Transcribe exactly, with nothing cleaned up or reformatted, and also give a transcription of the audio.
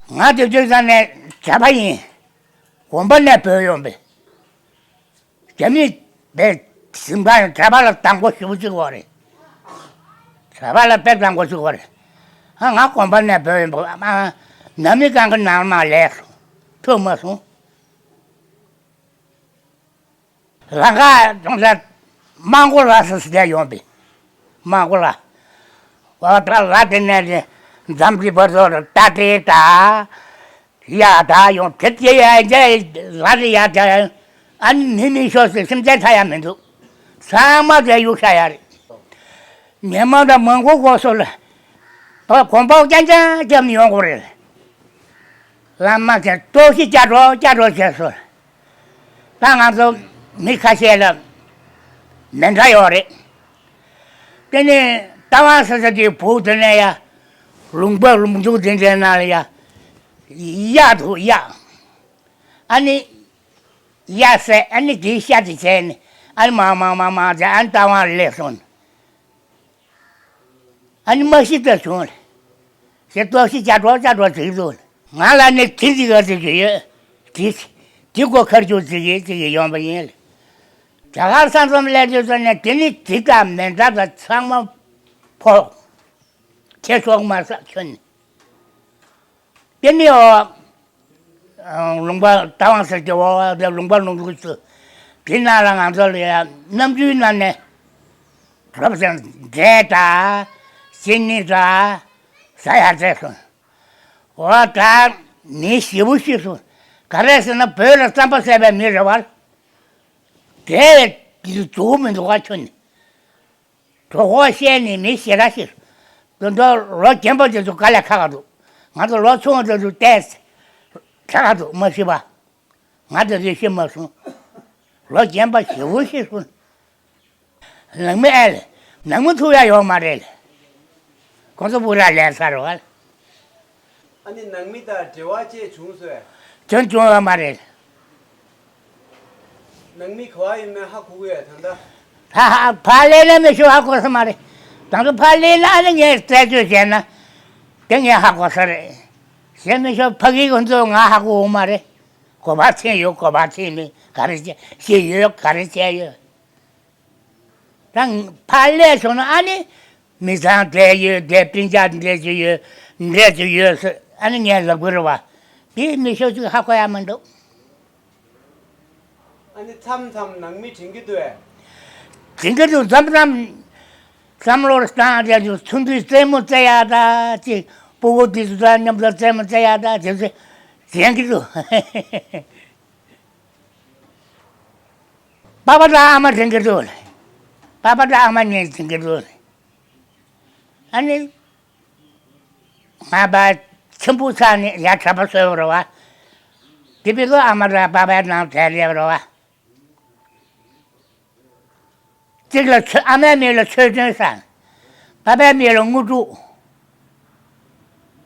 ང་དེ་དུས་ཙམ་ནས་གྲྭ་པ་ཡིན། དགོན་པ་ནས་བུད་ཡོང་པས། རྒྱ་མི་པའི་གཟིམ་ཁང་ཡང་གྲྭ་པ་ལ་དང་པོ་ཞེ་པོ་ཅིག་ཡོད་རེད། གྲྭ་པ་ལ་དཔེ་དང་པོ་ཅིག་ཡོད་རེད། ཨ་ང་དགོན་པ་ནས་བུད་ཡོང་པས། ཨ་ནང་མི་གང་གི་ནང་མ་ལས་སོང་། ཐུབ་མ་སོང་། ལ་ཁ་ཅུང་ཟད་མང་པོ་ལ་སོ་སོ་དེ་ཡོང་པས། མང་པོ་ལ། འོ་ད་ལ་དེ་ནས་དེ་འཛམ་གྱི་བར་དུ་ལྟ་དེ་ད། ཡ་ད་ཡོང་དེ་དེ་ཡ་ཡ་ལ་དེ་ཡ་དེ། ཨ་ནི་མི་མི་ཤོག་སེ་སེམས་ཅན་ཐ་ཡ་མི་འདུག་ཚང་མ་དེ་གཡུག་ཤ་ཡ་རེད། ཉི་མ་དང་མང་པོ་གོ་སོ་ལ། ད་གོམ་པ་རྐྱང་རྐྱང་རྐྱང་ཡོང་དགོས་རེད། བླ་མ་ཚེ་ལྟོགས་ཤི་བསྐྱལ་འགྲོ་བསྐྱལ་འགྲོ་བྱས་སོང་། ད་ང་ཚོ་མི་ཁ་ཤས་ལ་མི་འདྲ་ཡོད་རེད། དེ་ནས་རྟ་དབང་ཟེར་ས་དེའི་བུ་དེ་ནས་ཡ། ལུང་པ་ལུང་ཕྲུག་དེ་འདྲའི་ནང་ལ་ཡ། གཡག་འདུག་གཡག་ཨ་ནི། གཡག་བསད་ཨ་ནི་དེའི་ཤ་དེ་བྱས་ནས་ཨ་ནི་མང་མང་མང་མང་བྱས་ཨ་ནི་རྟ་དབང་སླེབས་སོང་། ཨ་ནི་མ་ཤི་ལྟར་བྱུང་ལ། ཞེས་ལྟོགས་ཤི་བསྐྱལ་འགྲོ་བསྐྱལ་འགྲོ་ཟེར་གྱི་འདུག་ང་ལ་ནི་དེ་འདི་ག་ཟེར་གྱི་ཡོད། དེ་དེ་སྒོ་ཁར་རྒྱུག་ཟེར་གྱི་ཟེར་གྱི་ཡོང་པ་ཡིན་ལ། རྒྱ་གར་ས་མཚམས་སླེབས་དུས་ཙམ་ནས་དེ་ནི་དེ་དང་མེ་མདའ་དང་ཚང་མ་ཕོག་ཁྱེད་ཆོག་མ་ས་ཁྱོད་ནི། དེ་ནི་འོ། ལུང་པ་རྟ་དབང་ཟེར་གྱི་འོ་དེ་ལུང་པ་ལུང་ལུགས་སུ། དེ་ནང་ལ་ང་ཚོ་ལ་ཡ་གནམ་གྲུའི་ནང་ནས། རོབ་ཙམ་འབྲས་དང་། ཅི་ནི་དང་། ཟ་ཡ་བཙལ་སོང་། འོ་ད་མི་ཞེ་པོ་ཤི་སོང་། ག་རེ་ཟེར་ན་བོད་ལ་རྩམ་པ་བཟས་པའི་མི་རེད་བ། དེ་དུས་མི་འདུག་ག་ཁྱོད་ནི། གྲོད་ཁོག་བཤལ་ནས་མི་ཞེ་དྲག་ཤི་སོང་། དོན་དག་ལོ་རྒན་པ་དེ་ཚོ་དཀའ་ལས་ཁག་ག་འདུག་ང་ཚོ་ལོ་ཆུང་བ་དེ་ཚོ་བལྟས་ཚེ་ཁག་ག་འདུག་མ་ཤི་བ། ང་དེ་ཚོ་ཤི་མ་སོང་། ལོ་རྒན་པ་ཞེ་པོ་ཤི་སོང་། ནང་མི་ཨེ་ལས། ནང་མི་ཐུག་ཡ་ཡོད་མ་རེད་ལ། ཁོང་ཚོ་སྤུ་ར་ལས་ཚར་བ་ལ། ཨ་ནི་ནང་མི་དང་འབྲེལ་བ་བཅས་བྱུང་སོང་། དོན་བྱུང་ཡོད་མ་རེད། ནང་མི་ག་བ་ཡིན་མིན་ཧ་གོ་གི་ཡོད་ད་ལྟ། ཧ་ཧ་ཕར་སླེབས་ན་མི་ཤོག་ཧ་གོ་ས་མ་རེད། དང་དུ་ཕར་སླེབས་ན་ཨ་ནི་ངས་རྩད་གཅོད་བྱས་ན། དེ་ངས་ཧ་གོ་ས་རེད། གཞན་མི་ཤོག་ཕ་གི་ཁོང་ཚོ་ང་ཧ་གོ་འོང་མ་རེད། གོ་བ་ཚིམ་ཡོད་གོ་བ་ཚིམ་མེད་ག་རེ་བྱས་ཤེས་ཡོད་ག་རེ་བྱས་ཡོད། ད་ཕར་སླེབས་སོང་ན་ཨ་ནི་མི་ཚང་བསྡད་ཡོད་བསྡད་སྤུན་ཀྱག་འདྲེས་ཀྱི་ཡོད་འདྲེས་ཀྱི་ཡོད་ཟེར་ཨ་ནི་ངས་ལབ་དགོས་རེད་བ། དེ་མི་ཤོག་ཅིག་ཧ་གོ་ཡ་མི་འདུག་ཨ་ནི་མཚམས་མཚམས་ནང་མི་དྲན་གྱི་འདུག་ཨེ། དྲན་གྱི་འདུག་མཚམས་མཚམས་བསམ་བློར་བཏང་བསྡད་འདུག་ཚོགས་འདུའི་རྩེད་མོ་རྩེ་ཡ་ད་ཅིག་སྤུ་གུ་དེ་ཚོ་དང་མཉམ་དུ་རྩེད་མོ་རྩེ་ཡ་ད་དེ་ཚོ་དྲན་གྱི་འདུག་པ་པ་དང་ཨ་མ་དྲན་གྱི་འདུག་ལ། པ་པ་དང་ཨ་མ་གཉིས་དྲན་གྱི་འདུག་ལ། ཨ་ནི། ང་པ་ཆེན་པོ་ཚ་ནི་ཡ་གྲྭ་པ་བཟོས་པ་རེད་བ། དེ་བས་ལོ་ཨ་མ་དང་པ་པའི་ནང་བསྡད་ལེབ་རེད་བ། གཅིག་ལ་ཆོས་ཨ་མའི་མིང་ལ་ཆོས་སྒྲོན་ཟེར། པ་པའི་མིང་ལ་དངོས་གྲུབ།